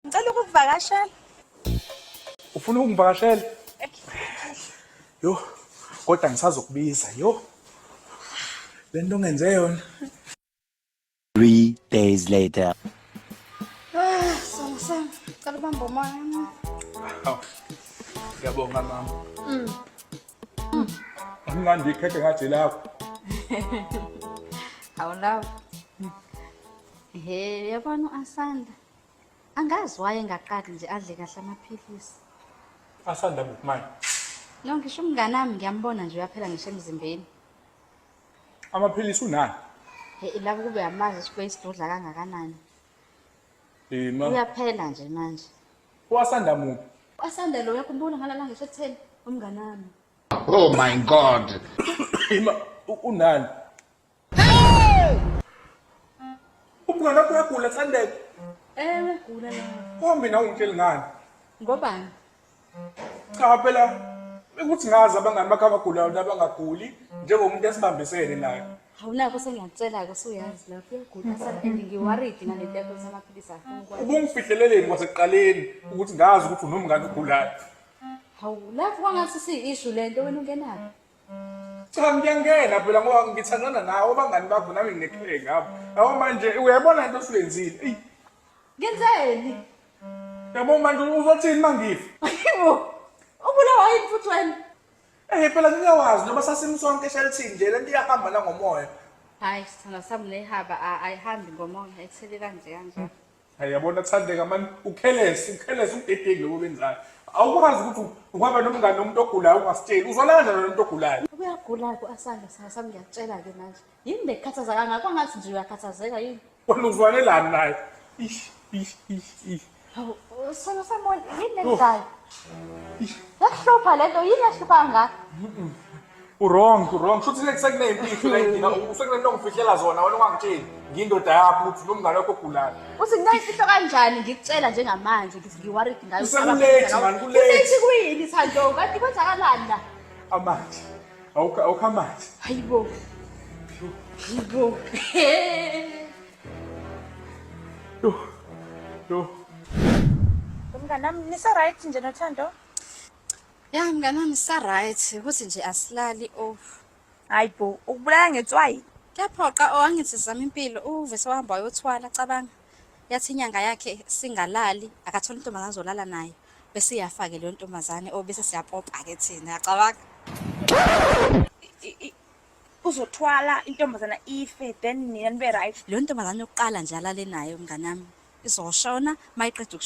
Ngicela ukukuvakashela. Ufuna ukungivakashela? Yo, kodwa ngisazokubiza, yo. Le nto ongenze yona. 3 days later. Ah, sona sami. Cela ubambe umoya. Hawu. Ngiyabonga, mama. Umnandi ikhekhe ngathi lakho. Awulawo. He, uyabona u-Asanda. Angazi waye engaqali nje adle kahle amaphilisi. Asanda kuphi manje? No, ngisho umngane wami, ngiyambona nje uyaphela ngisho emzimbeni. Amaphilisi unani? He, labo kube amazi ukuthi kuyisidudla kangakanani. Eh ma. Uyaphela nje manje. Wasanda muphi? U-Asanda lo, uyakhumbula ngalala ngisho ekutheni umngane wami. Oh my God. Ima unani? Umngane wakho uyagula, Thandeka. Ewe, gula la. Oh, mina ungitsheli ngani? Ngobani? Cha phela, ukuthi ngazi abangani bakho abagulayo nabangaguli njengomuntu esibambisene naye. Awunakho, sengiyakutshela-ke, usuyazi lapho uyagula Asanda, and ngi-worried ngalento yakho ukuthi amaphilisi afuna ukwazi. Ubungifihleleleni kwasekuqaleni ukuthi ngazi ukuthi unomngane ogulayo? Hawu, lapho kwangathi siyi-issue lento, wena ungenaphi? Cha, ngiyangena phela ngoba ngithandana nawe, abangani bakho nami nginekhe ngabo. Yabo manje uyayibona into osuyenzile. Eyi, Ngenzeni? Yabo manje uzothini mangifa? Hayibo, ubulawa yini futhi wena? Eh phela ngingawazi noma sasimi sonke eshelithini nje, lento iyahamba la ngomoya. Hayi, sithanda sami, nehaba ayihambi ngomoya, ayitheli kanje kanje. Hayi, yabona Thandeka mani, ukhelesi ukhelesi ubudedengu lobo benzayo. Awukwazi ukuthi ungaba nomngane nomuntu ogulayo ungasitsheli. Uzwana kanjani nomuntu ogulayo? Uyagula-ke u-Asanda, sithanda sami, ngiyakutshela-ke manje. Yini bekukhathaza kangaka? Kwangathi nje uyakhathazeka yini? Wena uzwanelani naye? Ish, ish, ish, ish. Hawu, sithanda sami, yini lenzayo? Yakuhlupha lento, yini yahlupha kangaka? U-wrong, u-wrong. Shuthi sekuney'mfihlo la endlini. Usekunento ongifihlela zona wena ungangitsheli. Ngiyindoda yakho ukuthi nomngane wakho ogulayo. Uthi nginayimfihlo kanjani, ngikutshela njengamanje ngithi ngi-worried ngayo? Seku-late, man, ku-late. Ku-late kuyini, Thando? Kanti kwenzakalani la? Amanje. Awukho, awukho amanzi. Hayibo. Hayibo. Yo. Yo. Mnganami, nisa-right nje noThando? Ya mngani wami, sa-right, ukuthi nje asilali off. Hayi bo, ukubulala ngetswayi. Kuyaphoqa, oh, angithi sizama impilo, uve sewahamba wayothwala, cabanga. Yathi inyanga yakhe singalali, akathola intombazane azolala nayo. Bese iyafa-ke leyo ntombazane, oh, bese siyapopa-ke thina, cabanga. Uzothwala intombazana ife, then nina nibe right? Leyo ntombazane yokuqala nje alale nayo, mnganami, izoshona mayiqeda ukushona.